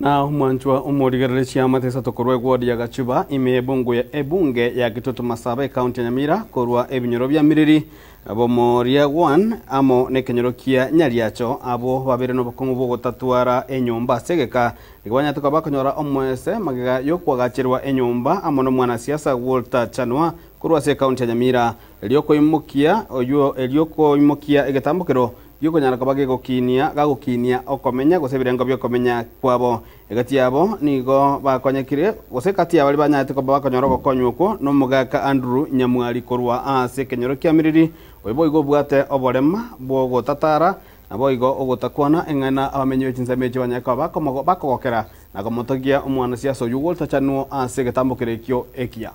Na omwanchwa omorigereria chiamate isato korwa eward ya Gachuba ime y'ebungu ebunge ya Kitutu Masaba ekaunti ya Nyamira korwa ebinyoro bia Miriri, Bomoria 1 amo nekenyoro kia Nyariacho abwo babere nobokong'u bw'ogotatwara enyomba ase egeka nigo banyarete koba bakonyora omoese magega y'okoagacherwa enyomba amo nomwanasiasa Walter Chanua korwa ase ekaunti ya Nyamira erio koimokia oywo erio koimokia egetambokero gi'okonyara koba gegokinia gagokinia okomenya gose ebirengo bi'okomenya kwabo. Egati yabo nigo bakonyekire, gose gati ya baria banyarete koba bakonyora ogokonywa okwo nomogaka Andrew Nyamwari korwa aase ekenyoro kia Miriri, oyo boigo obwate oborema bw'ogotatara, naboigo ogotakwana eng'ana abamenyi be chinsemo echio banyare koba bakogokera na komotogia omwanasiasa oyio gwotachanwo ase egetambokero ekio ekiya.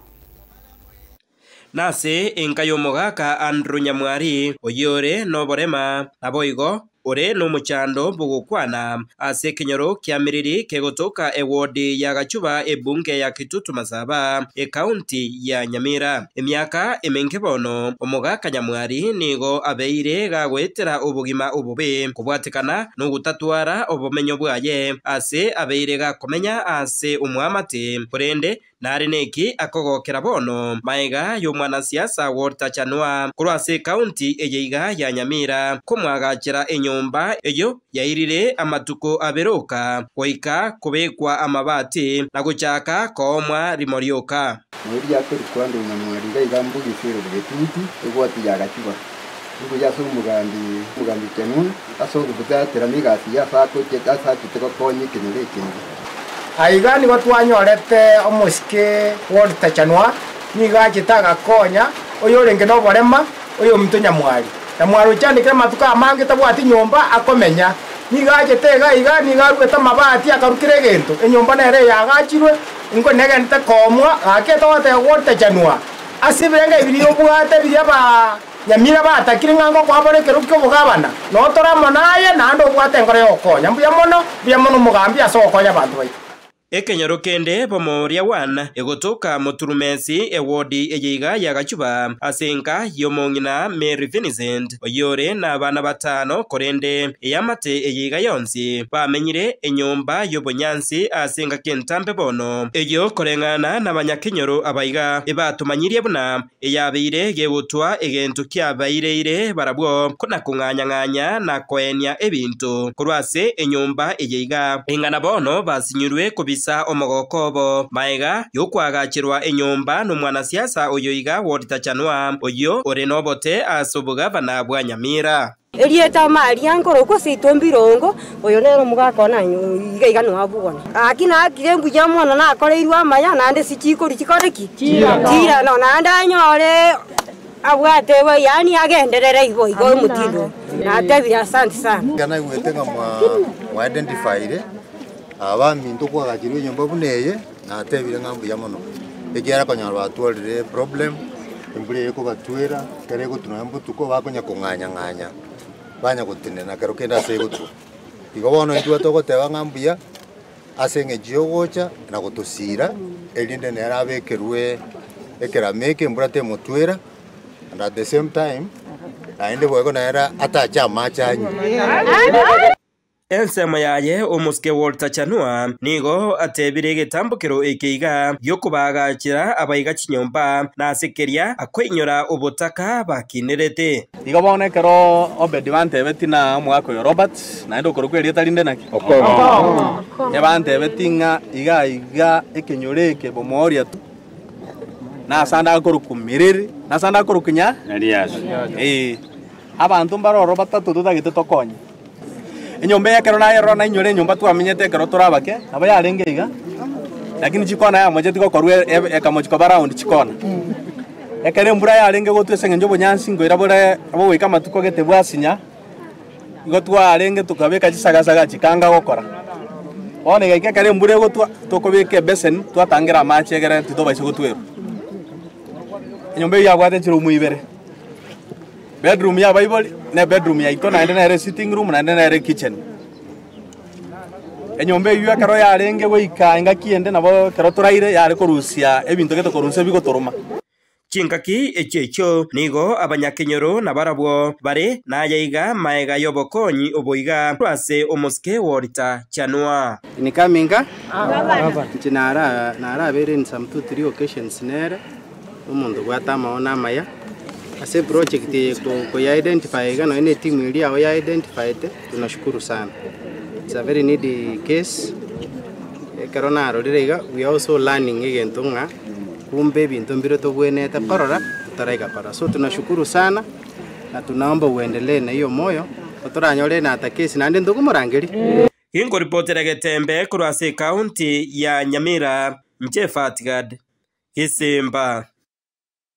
Nase enka y'omogaka Andrew Nyamwari, oyio ore noborema, naboigo ore nomochando bw'ogokwana ase ekenyoro kia Miriri kegotoka ewodi ya Gachuba ebunge ya Kitutu Masaba, ekaunti ya Nyamira. Emiaka emenge bono, omogaka Nyamwari nigo abeire gagoetera obogima obobe kobwatekana nogotatwara obomenyo bwaye ase abeire gakomenya ase omwamate, korende Nare neki akogokera bono maega y'omwanasiasa Walter Chanua korwa ase ekaunti eye iga ya Nyamira komwagachera enyomba eyio yairire amatuko abere oka goika kobekwa amabati na gochaka koomwa rimo rioka. Noria akorikwa Andrew Nyamwari iga iga mbugise ere Bogetutu, egwati ya Gachuba. Mbuya ase omogambi omogambi Chanua ase ogobutatera egasi ye ase agochete ase achete gokonya ekenyoro ekenge. Aiga nigo twanyorete omosike Walter Chanua, nigo achete agakonya oyorenge noborema, oyominto Nyamwari. Nyamwari ochandekire amatuko amange tabwati nyomba akomenya. Nigo achete iga iga, nigo aruete amabati akarua kera egento. Enyomba nere eyaagachirwe, inko negenderete koomwa, gaki etogoteba Walter Chanua, ase ebirengo ebi biria obwate biria ba Nyamira batakire ng'a ngokoa bare ekerogo ki'obogabana, notore amo naye, naende obwate enkoro y'ogokonya. Mbuya mono, mbuya mono omogambi ase ogokonya abanto baito. Ekenyoro kende bomoria one egotoka Moturumesi ewodi eye iga ya Gachuba ase enka y'omong'ina Mary Vincent oyore nabana batano korende eamate eye iga yonsi bamenyire enyomba y'obonyansi ase engaki entambe bono eyio koreng'ana nabanyakenyoro abaiga ebatomanyirie buna Eyabeire gegotwa egento kiabaireire barabwo, kona-kong'anya-ng'anya na koenia ebinto korwa ase enyomba eye iga. Ing'ana bono basinyirwe kobisa omogoko obo, maega y'okoagacherwa enyomba nomwanasiasa oyo iga Walter Chanua, oyio ore nobote ase obogavana bwa Nyamira. Erieta Maria nkorokwa ase itombe irongo, oyo nere omogaka one iga iga noabwo one. Gaki nakire mbuya mono nakoreirwe amaya, naende ase chikori chikore ki? Chirano, naende anyore abwate bo yaani agenderere igo igo omotindo oyo. Natebire asante sana. Ekero naigwete ng'a mwa identifyire abaminto kwagachirwe enyomba buna eye, natebire ng'a mbuya mono, ekiagera konyora batwarire eproblem, embura eye ekobatwera, ekero egotwa nonye botuko bakonya kong'anya ng'anya, banya gotenena kero kende ase egotwa. Igo bono intwe togoteba ng'a mbuya, ase eng'encho ya ogocha na gotosira, erinde nere abekerwe ekerama eke embura temotwera, and at the same time, naende boigo nere atache amache anywe. Ensemo yaye omosike Walter Chanua nigo atebire egetambokero eke iga gi'okobaagachera abaiga chinyomba, na ase keria akoinyora obotaka bakinerete. Igo bono ekero Obedi bantebetie na omogaka oyo Robert, naende okorokwa erieta rinde naki? Okong'o. Ebantebetie ng'a iga iga ekenyoro eke bomoria tu, na ase ande akorokwa Miriri, na ase ande akorokwa nya? Ee. Abanto mbare ororo batato totagete tokonye. Enyomba eye ekero nayerora nainyore enyomba twamenyete ekero tore abake, nabo yarenge iga, lakini chikona yamocheti gokorwa ekamochi koba round chikona. Ekero embura yarenge gotwa ase eng'encho obonyansi nkoira bore bogoika amatuko gete bwasinya, igo twarenge tokabeka chisagasaga chikanga gokora. Bono egaika ekero embura egotwa, tokobeka ebeseni twatangera amache egere titobaisa gotwerwa. Enyomba eyio yabwate chiroom ibere. Bedroom y'abaibori, na ebedroom yaito, naende nere esitting room, naende nere ekitchen. Enyomba eyio ekero yarenge goika engaki ende nabo ekero toraire yare korusia ebinto gete korwa inse bigotoroma. Chingaki echio echio nigo abanyakenyoro nabarabwo bare naya iga maega y'obokonyi obo iga korwa ase omosike Walter Chanua. Inikaminga inche nara narabeire in some 2-3 occasions nere omonto obwate amaono amaya ase eproject eye koya identify iga nonye na etimu eria yao ya identified tunashukuru sana. It's a very needy case ekero narorire iga we are also learning egento ng'a kumbe ebinto mbire tobwenerete korora totaraika korora. So tunashukuru sana na tunaomba uendelee na hiyo moyo otoranyore na ata case naende ntokomorangeria. Ginkoripotera Getembe korwa ase ekaunti ya Nyamira, inche Fatgad Gisimba.